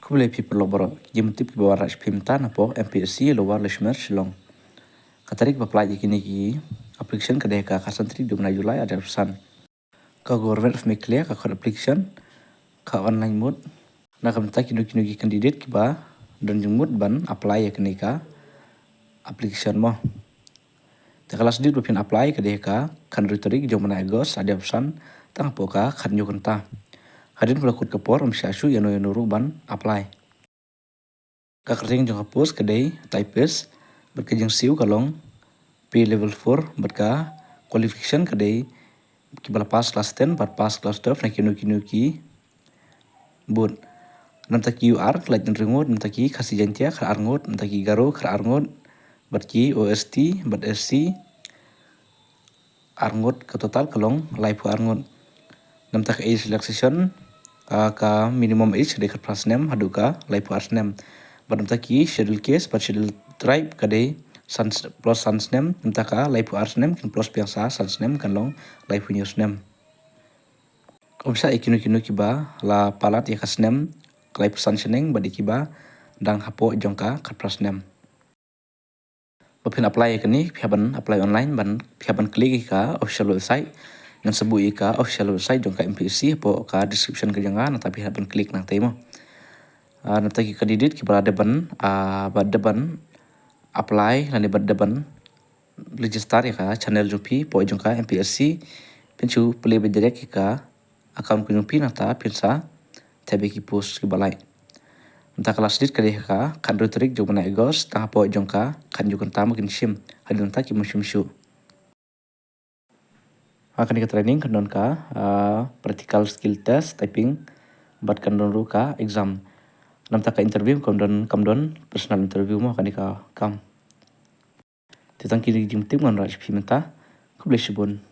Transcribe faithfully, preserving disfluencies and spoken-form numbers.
Khublei phi paralok baroh, ki jingmut tip kiba wanrah sha phi mynta na pdeng M P S C Lower Leshmer Shillong. Ka tarik ba apply ïa kine ki application ka dei ka khatsan tarik u bnai July arhajar arphew san. Ka Government of Meghalaya ka khot application ka online mode. Na ka bynta kino kino ki candidate kiba don jingmut ban apply ïa kane ka application mo. Te ka last date ba phin apply ka dei ka khathynriew tarik jong u bnai August arhajar arphew san, tang hapoh ka khathynñiew kynta. Hadien ba la kut ka por, ym shah shuh ïano ïano ruh ban apply. Ka kyrteng jong ka post ka dei typist, bad ka jingsiew ka long pay level four, bad ka qualification ka dei kiba la pass class ten bad pass class twelve na kino kino ki board. Namta ki U R ka lait hynriew ngut, namta ki Khasi Jaiñtia khatar ngut, namta ki Garo khatar ngut, bad ki O S T bad S C ar ngut, ka total ka long laiphew ar ngut. Namta ka age relaxation, ah, ka minimum age dei khatphra snem haduh ka laiphew ar snem. Bad namta ki Schedule Caste bad Schedule Tribe ka dei san s-, plus san snem, namta ka laiphew ar snem kin plus biang sa san snem, kan long laiphew hynñiew snem. Ym shah ïa kino kino kiba la palat ïa ka snem ka laiphew san snem bad ïa kiba dang hapoh jong ka khatphra snem. Ba phin apply ïa kane, phi hap ban apply online, ban, phi hap ban click ïa ka official website. Ngan sa buh ïa ka official website jong ka M P S C hapoh ka description ka jong nga, nangta phi hap ban click nangta mo. Ah, namta ki candidate kiba la dep ban, ah, ba dep ban apply lane ba dep ban register ïa ka channel jong phi hapoh jong ka M P S C, phin shu plie beit direct ïa ka account ka jong phi, nangta phin sa thep ïa ki post kiba la ai. Namta ka last date ka dei ka khathynriew tarik jong u bnai August, tang hapoh jong ka khathynñiew kynta mo kin shim, hadien nangta kim shym shuh. Ha kane ka training kan don ka, ah, practical skill test, typing, bad kan don ruh ka exam. Namta ka interview kam don, kam don personal interview mo, kane ka kam. Te tang kine ki jingmut tip ngan wanrah sha phi mynta. Khublei shibun.